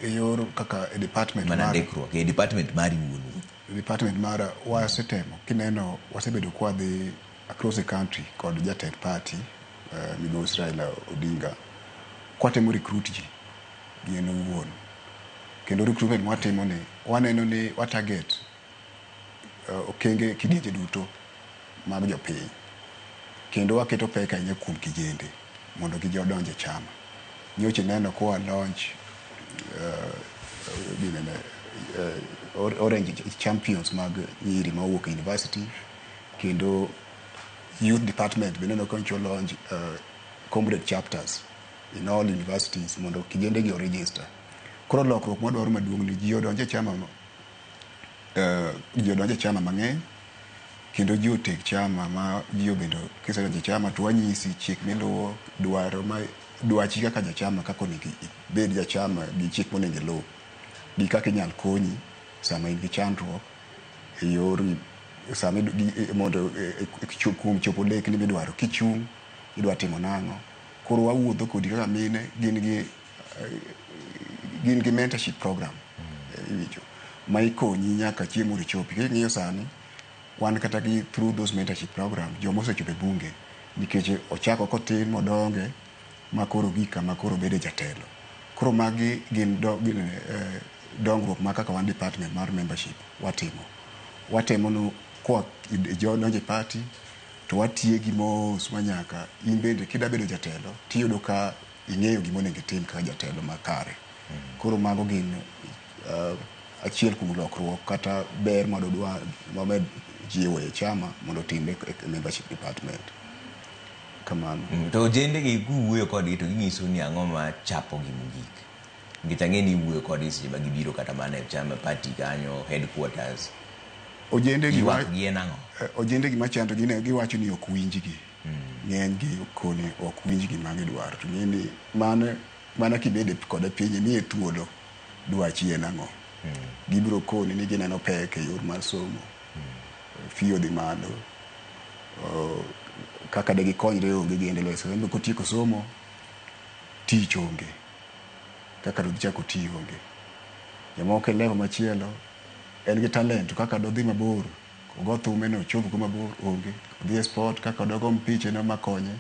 E yor kaka e department Mana mara, ndikruok e department mari wuon wuon. Department mara wasetemo, kineno wasebedo kwadhi across the country kod jatend party, migosi Raila Odinga, kwatemo recruit ji gi en owuon. Kendo recruitment mwatimo ni waneno ni wa target okenge kidienje duto mag jopiny, kendo waketo pek ahinya kuom kijende mondo gidonj e chama. Nyocha ineno kwa launch ginene, Orange Champions mag nyiri mawuok e university, kendo youth department be neno ka nyocha launch comrade chapters in all universities mondo kijende gi oregister. Koro lokruok mwadwaro maduong' ni ji odonj e chama, ji odonj e chama mang'eny, kendo ji oteg chama ma ji obedo. Kisedonjo e chama to wanyisi chik miluwo, dwaro ma dwachi kaka jachama, kaka onego ibed jachama, gi chik monego iluw, gi kaka inyal konyi sama in gi chandruok e yor sama mondo kuom chopo lekni midwaro, kichung' idwa timo nang'o. Koro wawuotho kodi kaka mine gin gi mentorship program, iwinjo, ma ikonyi nyaka chieng' moro ichopi. King'iyo sani wan kata gi through those mentorship program joma osechopo e bunge, nikech ochako kotin modonge ma koro gik kama koro obede jatelo. Koro magi gin dongruok ma kaka wan department mar membership watimo no koa donjo e party to watiegi mos ma nyaka in bende kida bedo jatelo tiyudo ka ing'eyo gima onego itim kaka jatelo makare. Koro mago gin achiel kuom lokruok kata ber madwa wamed jiwo e chama mondo otimre e membership department kamano. To ojende gi kuwuoyo kodgi to ginyiso ni ang'o ma chapogi mogik? Nikech ang'e ni iwuoyo kodgi seche ma gibiro kata mana e chama party kanyo headquarters. Ojende gi Ywak gi en ang'o? Ojende gi machando gine giwacho ni ok winjgi. Ng'eny gi koni ok winj gima gidwaro, to ng'e ni mano mana kibedo kode piny imiye thuolo dwachi en ang'o, gibiro koni ni gineno pek e yor mar somo, fee odhi malo, kaka de gikonyre onge, giendelea. So kotieko somo tich onge, kaka dodhi chako ti onge. Jomoko e level machielo en gi talent to kaka dodhi mabor ogo thume no ochop go mabor onge, odhi e sport kaka dogo mpiche no makonye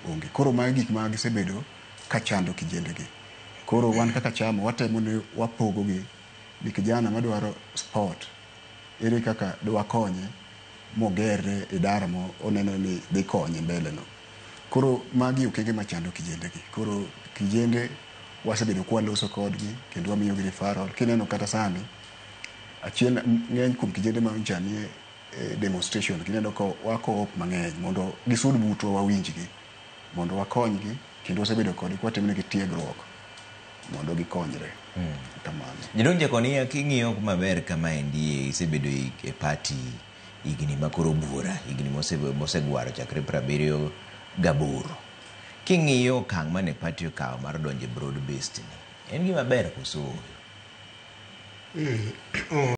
onge. Koro magi gik ma gisebedo ka chando kijende gi. Koro wan kaka chama watemo ni wapogo gi ni kijana madwaro sport ere kaka dwakonye mogerre idara mo oneno ni dhi konye mbele no. Koro magi okenge machando kijende gi. Koro kijende wasebedo kwaloso kodgi kendo wamiyogi referral. Kineno kata sani achiel ng'eny kuom kijende ma nyocha nie demonstration, kineno ka wako mang'eny mondo gisud butwa wawinjgi mondo wakonygi, kendo wasebedo kodgi kwatimonegi tiegruok mondo gikonyre kamano. Jaduong' Jakonia, king'iyo maber kamaendi, isebedo e party higni makoro buora, higni mosegwaro chakre 78. King'iyo okang' mane party okawo mar donjo e broad based ni, en gima ber koso ooyo?